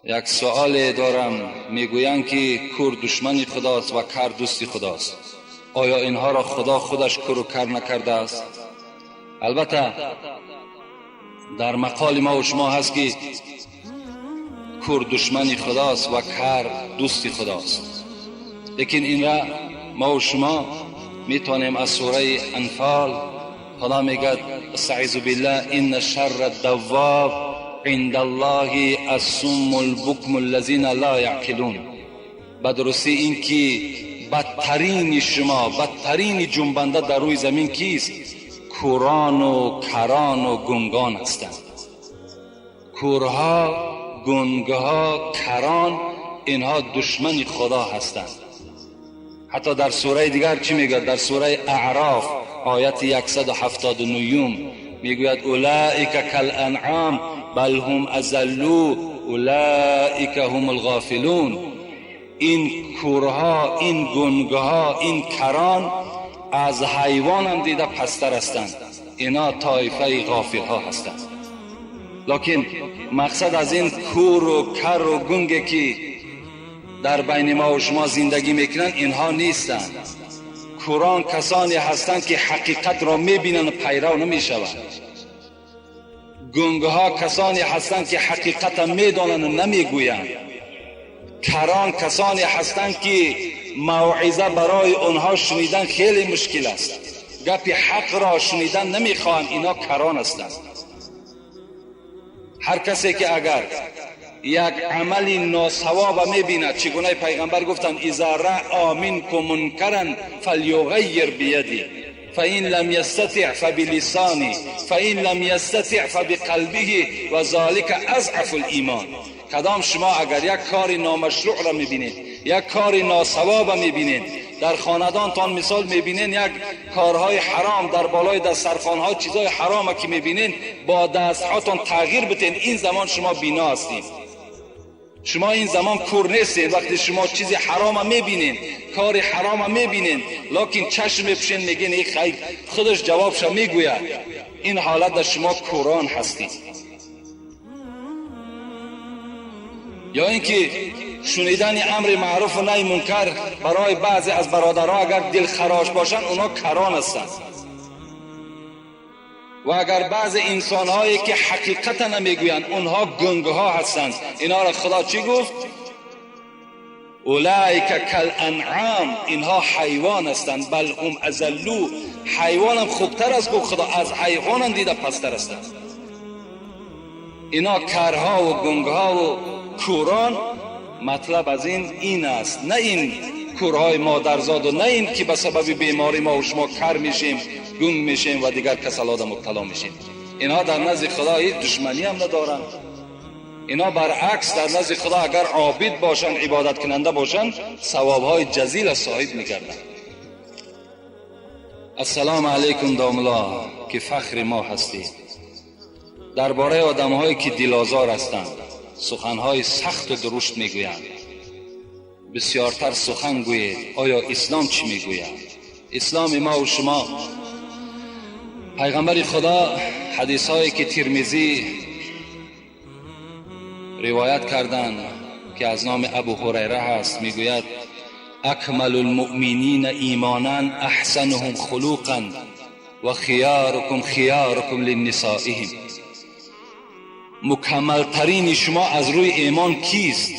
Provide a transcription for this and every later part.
Як суоле дорам. Мегӯянд, ки кур душмани худост ва кар дӯсти худост. Оё инҳоро Худо худаш куру кар накардааст? Албатта, дар мақоли мо ва шумо ҳаст, ки кур душмани худост ва кар дӯсти худост, лекин инра мо ва шумо метавонем аз сураи Анфол. Худо мегӯяд: استعیذ بالله، إن شر الدواب عند الله الصم البكم الذين لا يعقلون. Ба дурустӣ, ин ки бадтарини шумо, бадтарини ҷунбанда дар рӯи замин кист? Курону карону гунгон ҳастанд. Курҳо, гунгҳо, карон — инҳо душмани Худо ҳастанд. Ҳатто дар сураи дигар чӣ мегӯяд? Дар сураи Аъроф, ояти 179 мегӯяд: أولئك كالأنعام بل هم أضل أولئك هم الغافلون. Ин курҳо, ин гунгҳо, ин карон аз ҳайвонам дида пасттар ҳастанд. Ино тоифаи ғофилҳо ҳастанд. Лекин мақсад аз ин куру кару гунге, ки дар байни мо ва шумо зиндагӣ мекунанд, инҳо нестанд. Курон касоне ҳастанд, ки ҳақиқатро мебинанд, пайрав намешаванд. Гунгҳо касоне ҳастанд, ки ҳақиқатро медонанд, намегӯянд. Карон касоне ҳастанд, ки мавъиза барои онҳо шунидан хеле мушкил аст, гапи ҳақро шунидан намехоҳанд. Ино карон ҳастанд. Ҳар касе ки агар як амали носавоба мебинад, чӣ гунаи пайғамбар гуфтанд: إذا رأى منكم منكرا فليغير بيده، فإن لم يستطع فبلسانه، فإن لم يستطع فبقلبه، وذلك أضعف الإيمان. Кадом шумо агар як кори номашрӯъро мебинед, як кори носавоба мебинед дар хонадонтон, мисол, мебинед як корҳои ҳаром дар болои дастархонҳо, чизҳои ҳарома ки мебинед, бо дастҳотон тағйир битен, ин замон шумо бино ҳастед, шумо ин замон кур нестед. Вақте шумо чизи ҳарома мебинед, кори ҳарома мебинед, лекин чашм мепӯшед, мегӯед: «Эй, хайр, худаш ҷавобша мегӯяд», ин ҳолат дар шумо курон ҳастед. Ё ин ки шунидани амри маъруфу наҳи мункар барои баъзе аз бародарҳо агар дилхарош бошанд, онҳо карон ҳастанд. Ва агар баъзе инсонҳое ки ҳақиқата намегӯянд, онҳо гунгҳо ҳастанд. Инҳоро Худо чӣ гуфт? أولئك كالأنعام. Инҳо ҳайвон ҳастанд. بل هم أضل. Ҳайвонам хубтар аст, гуфт Худо, аз ҳайвонам дида пасттар ҳастанд ино, карҳову гунгҳову курон. Матлаб аз ин ин аст, на ин курҳои модарзоду, на ин ки ба сабаби беморӣ мо шумо кар мешем, гунг мешем ва дигар касалода мубтало мешем. Инҳо дар назди Худо ҳеҷ душманӣ ҳам надоранд. Инҳо баръакс, дар назди Худо агар обид бошанд, ибодаткунанда бошанд, савобҳои ҷазила соҳиб мегарданд. Ассалому алайкум, домулло, ки фахри мо ҳастед. Дар бораи одамҳое, ки дилозор ҳастанд, суханҳои сахту дурушт мегӯянд, бисёртар сухан гӯед. Оё ислом чӣ мегӯяд? Исломи мо ва шумо, пайғамбари Худо, ҳадисҳое ки Тирмизӣ ривоят карданд, ки аз номи Абу Ҳурайра ҳаст, мегӯяд: أكمل المؤمنين إيمانا أحسنهم خلقا، وخياركم خياركم لنسائهم. Мукаммалтарини шумо аз рӯи имон кист?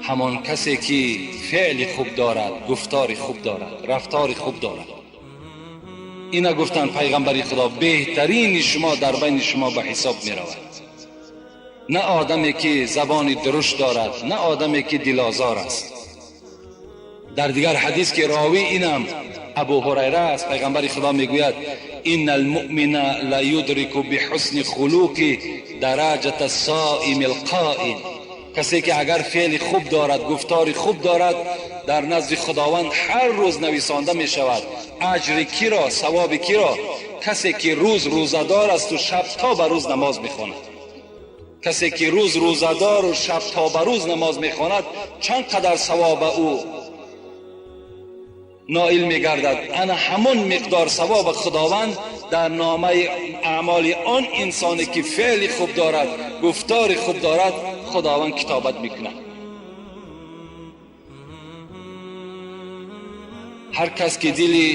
Ҳамон касе ки феъли хуб дорад, гуфтори хуб дорад, рафтори хуб дорад. Ина гуфтанд пайғамбари Худо: беҳтарини шумо дар байни шумо ба ҳисоб меравад на одаме ки забони дурушт дорад, на одаме ки дилозор аст. Дар дигар ҳадис, ки ровӣ инам Абу Ҳурайра аст, пайғамбари Худо мегӯяд: إن المؤمن ليدرك بحسن خلقه درجة الصائم القائم. Касе ки агар феъли хуб дорад, гуфтори хуб дорад, дар назди Худованд ҳар рӯз нависонда мешавад. Аҷри киро, савоби киро? Касе ки рӯз рӯзадор асту шаб то ба рӯз намоз мехонад. Касе ки рӯз рӯзадору шаб то ба рӯз намоз мехонад, чанд қадар савоба ӯ ноил мегардад? Ана ҳамон миқдор савоба Худованд дар номаи аъмоли он инсоне ки феъли хуб дорад, гуфтори хуб дорад. Худованд китобат мекунад. Ҳар кас ки дили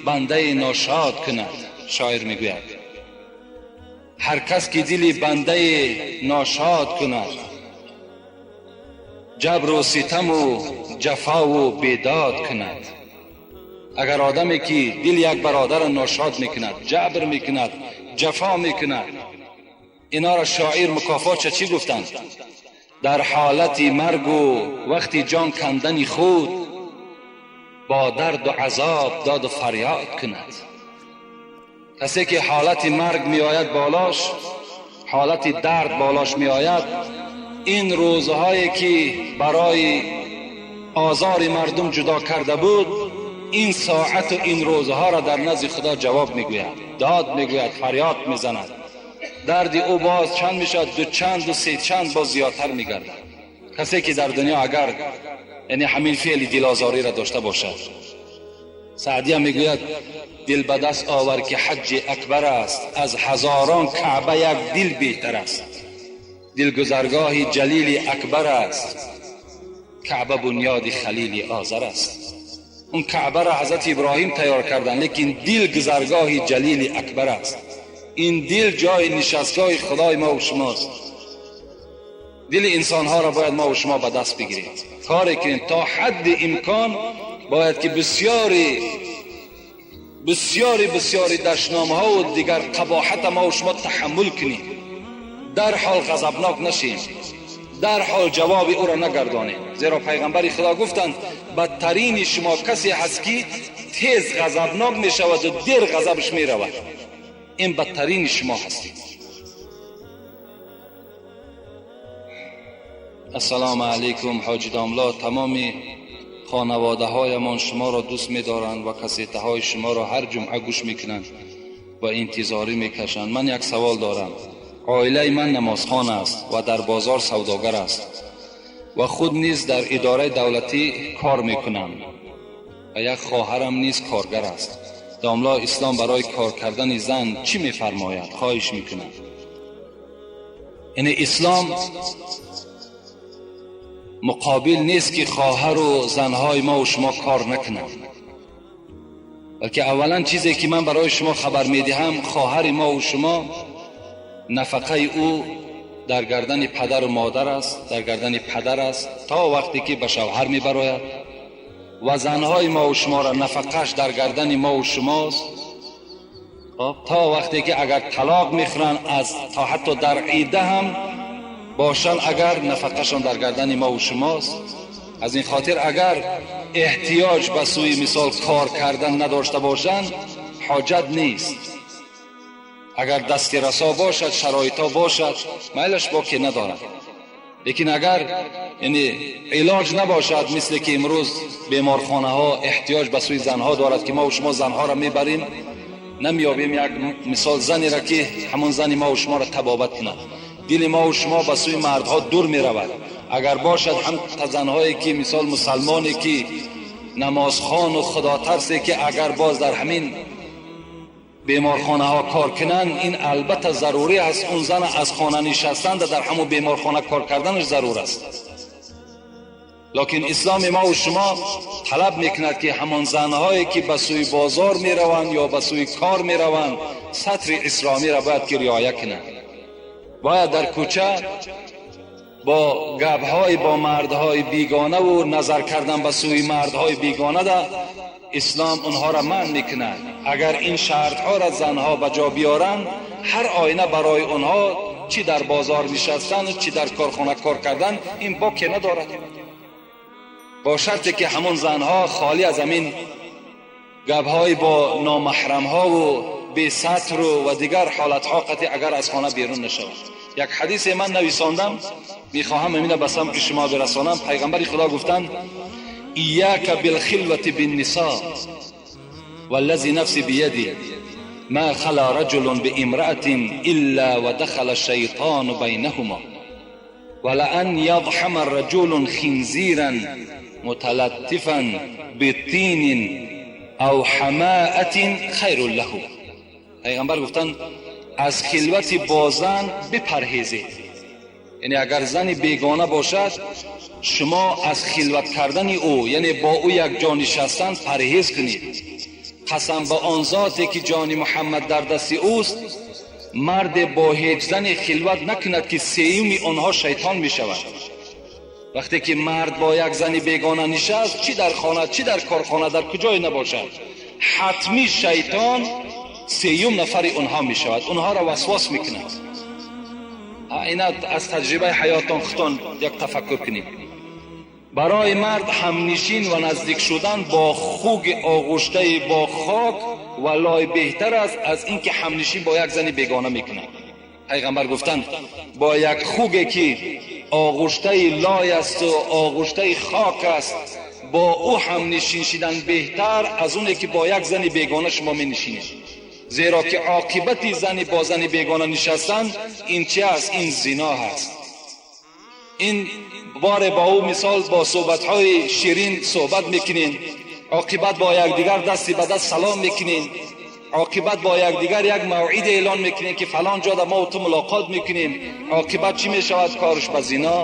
бандаи ношод кунад, шоир мегӯяд, ҳар кас ки дили бандаи ношод кунад, ҷабру ситаму ҷафову бедод кунад. Агар одаме ки дили як бародарро ношод мекунад, ҷабр мекунад, ҷафо мекунад, инҳоро шоир мукофотша чӣ гуфтанд? Дар ҳолати маргу вақти ҷон кандани худ бо дарду азоб доду фарёд кунад. Касе ки ҳолати марг меояд болош, ҳолати дард болош меояд, ин рӯзҳое ки барои озори мардум ҷудо карда буд, ин соату ин рӯзҳоро дар назди Худо ҷавоб мегӯяд, дод мегӯяд, фарёд мезанад. Дарди ӯ боз чанд мешавад? Ду чанду се чанд боз зиёдтар мегардад. Касе ки дар дунё агар яъне ҳамин феъли дилозориро дошта бошад. Саъдия мегӯяд: дил ба даст овар ки ҳаҷҷи акбар аст, аз ҳазорон каъба як дил беҳтар аст. Дилгузаргоҳи ҷалили акбар аст, каъба бунёди халили озар аст. Он каъбаро ҳазрати Иброҳим тайёр карданд, лекин дил гузаргоҳи ҷалили акбар аст. Ин дил ҷои нишастгоҳи Худои мо ва шумост. Дили инсонҳоро бояд мо ва шумо ба даст бигирем, коре кунем то ҳадди имкон. Бояд ки бисёри бисёри бисёри дашномҳо ва дигар қабоҳата мо ва шумо таҳаммул кунем, дар ҳол ғазабнок нашем, дар ҳол ҷавоби ӯро нагардонем. Зеро пайғамбари Худо гуфтанд: бадтарини шумо касе ҳаст ки тез ғазабнок мешавад ва дер ғазабаш меравад. Ин бадтарини шумо ҳастед. Ассалому алайкум ҳоҷи домла, тамоми хонаводаҳоямон шуморо дӯст медоранд ва кассетаҳои шуморо ҳар ҷумъа гӯш мекунанд ва интизорӣ мекашанд. Ман як савол дорам. Оилаи ман намозхон аст ва дар бозор савдогар аст ва худ низ дар идораи давлатӣ кор мекунам ва як хоҳарам низ коргар аст. Домла, ислом барои кор кардани зан чӣ мефармояд? Хоҳиш мекунам. Яъне ислом муқобил нест ки хоҳару занҳои мо ва шумо кор накунанд, балки аввалан чизе ки ман барои шумо хабар медиҳам, хоҳари мо ва шумо нафақаи ӯ дар гардани падару модар аст, дар гардани падар аст то вақте ки ба шавҳар мебарояд, ва занҳои мо ва шуморо нафақааш дар гардани мо ва шумост то вақте ки агар талоқ мехӯранд, аз то ҳатто дар ида ҳам бошанд, агар нафақашон дар гардани мо ва шумост. Аз ин хотир агар эҳтиёҷ ба сӯи мисол кор кардан надошта бошанд, ҳоҷат нест. Агар дасти расо бошад, шароитҳо бошад, майлаш боке надорад. Лекин агар яъне илоҷ набошад, мисле ки имрӯз беморхонаҳо эҳтиёҷ ба сӯи занҳо дорад ки мо ва шумо занҳоро мебарем, намеёбем як мисол занеро ки ҳамон зани мо ва шуморо табобат кунад. Дили мо ва шумо ба сӯи мардҳо дур меравад. Агар бошад ҳам занҳое ки мисол мусалмоне ки намозхону худотарсе ки агар боз дар ҳамин беморхонаҳо кор кунанд, ин албатта зарурӣ аст. Он зан аз хона нишастан дар ҳамон беморхона кор карданаш зарур аст. Лекин исломи мо ва шумо талаб мекунад ки ҳамон занҳое ки ба сӯи бозор мераванд ё ба сӯи кор мераванд, сатри исломиро бояд ки риоя кунанд. Бояд дар кӯча бо гапҳои бо мардҳои бегона ва назар кардан ба сӯи мардҳои бегона да ислом онҳоро манъ мекунад. Агар ин шартҳоро занҳо ба ҷо биёранд, ҳар оина барои онҳо чӣ дар бозор нишастан, чӣ дар корхона кор кардан, ин боке надорад. Бо шарте ки ҳамон занҳо холӣ аз ҳамин гапҳои бо номаҳрамҳову бесатру ва дигар ҳолатҳо қатъи агар аз хона берун нашавад. Як ҳадисе ман нависондам, мехоҳам ҳамина ба самти шумо бирасонам. Пайғамбари Худо гуфтанд: إياك بالخلوة بالنساء والذي نفسي بيدي ما خلا رجل بامرأة إلا ودخل الشيطان بينهما ولأن يضحم الرجل خنزيرا متلطفا بطين أو حماءة خير له. پیغمبر گفتند از خلوت با زن بپرهیزید. Яъне агар зани бегона бошад, шумо аз хилват кардани ӯ, яъне бо ӯ якҷо нишастан парҳез кунед. Қасам ба он зоте ки ҷони Муҳаммад дар дасти ӯст, марде бо ҳеҷ зане хилват накунад ки сеюми онҳо шайтон мешавад. Вақте ки мард бо як зани бегона нишаст, чӣ дар хона, чӣ дар корхона, дар куҷое набошад, ҳатмӣ шайтон сеюм нафари онҳо мешавад, онҳоро васвас мекунад. Ина аз таҷрибаи ҳаётон худтон як тафаккур кунед. Барои мард ҳамнишин ва наздик шудан бо хуги оғуштаи бо хок ва лой беҳтар аст аз инки ҳамнишин бо як зани бегона мекунад. Пайғамбар гуфтанд, бо як хуге ки оғуштаи лой аст ва оғуштаи хок аст, бо ӯ ҳамнишин шидан беҳтар аз оне ки бо як зани бегона шумо менишинед. Зеро ки оқибати зани бо зани бегона нишастан ин чи аст? Ин зино ҳаст. Ин боре бо ӯ мисол бо суҳбатҳои ширин суҳбат мекунем, оқибат бо якдигар дасти ба даст салом мекунем, оқибат бо якдигар як мавъид эълон мекунем ки фалон ҷода мо ту мулоқот мекунем. Оқибат чӣ мешавад? Корш ба зино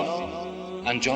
анҷом.